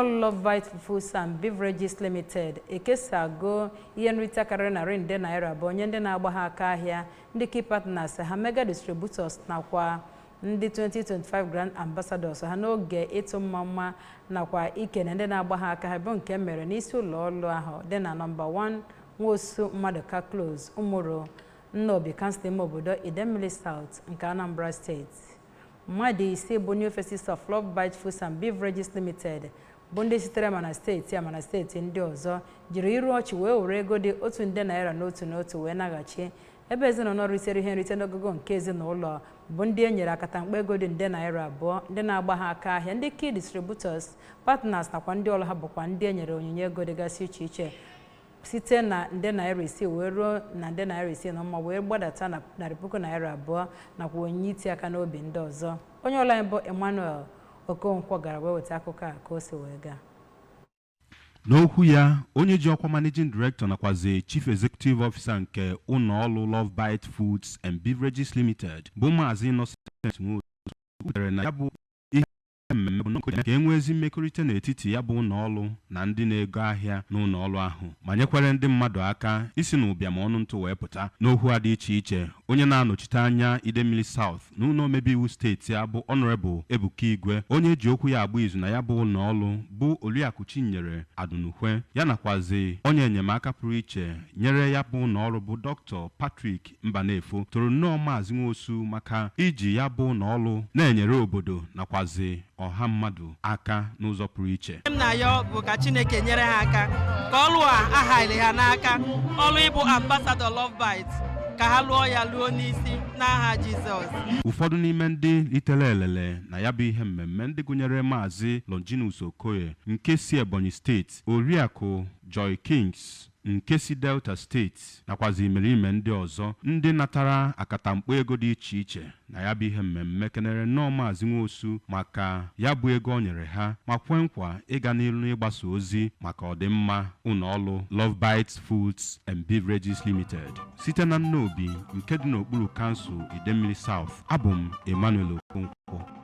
Lovebite Foods and Beverages Limited ekesago ihe nrite karịrị narị nde naira 2 nye ndị na-agba ha aka ahịa, ndị key partners ha, mega distributors nakwa ndị 2025 Grand Ambassadors ha n'oge ịtụ mma mma nakwa ikene ndị na-agba ha aka ha, bụ nke mere n'isi ụlọ ọrụ ahụ dị na nọmba 1 Nwosu Mmadụka Close, Ụmụrụ Nnobi, kansụl ime obodo Idemmili South nke Anambra Steeti. Mmadụ 5 bụ New Faces of Lovebite Foods and Beverages Limited, bụ ndị sitere mana steeti a mana steeti ndị ọzọ, jiri iru ọchị wee were ego dị 1 nde naira n'otu n'otu wee naghachi, ebe ezinụlọ ritere ihe nrite n'ogogo nke ezinụlọ bụ ndị e nyere akatamkpo ego dị nde naira 2. Ndị na-agba ha aka ahịa, ndị key distributors, partners nakwa ndị ọrụ ha bụkwa ndị e nyere onyinye ego dịgasị iche iche, site na nde naira 6 wee ruo na nde naira 6 na ụma wee gbadata na narị puku naira 2, nakwa onyinye iti aka n'obi ndị ọzọ. Onye ọrụ anyị bụ Emmanuel Okonkwo gara wee weta akụkọ a ka o si wee gaa. N'okwu ya, onye ji ọkwa Managing Director nakwazi Chief Executive Officer nke ụlọ ọrụ Lovebite Foods and Beverages Limited, bụ Maazị Innocent Nwosu, kwutere na ya bụ ihe mmemme bụ ka e nwee ezi mmekọrịta n'etiti ya bụ ụlọ ọrụ na ndị na-ego ahịa n'ụlọ ọrụ ahụ, ma nyekwere ndị mmadụ aka isi n'ụbịam ọnụ ntụ wee pụta. N'okwu a dị iche iche, onye na-anọchite anya Idemmili South n'ụlọ omebe iwu steeti a, bụ Honorable Ebuka Igwe, onye ji okwu ya agba izu na ya bụ ụlọ ọrụ, bụ Oriakụ Chinyere Adunukwe, ya nakwazi onye enyemaka pụrụ iche nyere ya bụ ụlọ ọrụ, bụ Dr. Patrick Mbanefo, toro nnọọ Maazị Nwosu maka iji ya bụ ụlọ ọrụ na-enyere obodo nakwazi ọha mmadụ aka n'ụzọ pụrụ iche. M na-ayọ bụ ka Chineke nyere ha aka ka ọlụ a ahaili ha n'aka, ọlụ ịbụ ambassador Lovebite, ka ha lụọ ya lụọ n'isi n'aha Jizọs. Ụfọdụ n'ime ndị ritere elele na ya bụ ihe mmemme, ndị gụnyere Maazị Longinus Okoye nke si Ebonyi Steeti, Oriakụ Joy Kings nke si Delta Steeti, nakwazi imerime ndị ọzọ ndị natara akatamkpo ego dị iche iche na ya bụ ihe mmemme, kenere nnọọ Maazị Nwosu maka ya bụ ego o nyere ha, ma kwe nkwa ịga n'iru n'ịgbasa ozi maka ọdịmma ụlọọrụ Lovebite Foods and Beverages Limited. Site na Nnobi nke dị n'okpuru kansụl Idemmili South, abụ m Emmanuel Okonkwo.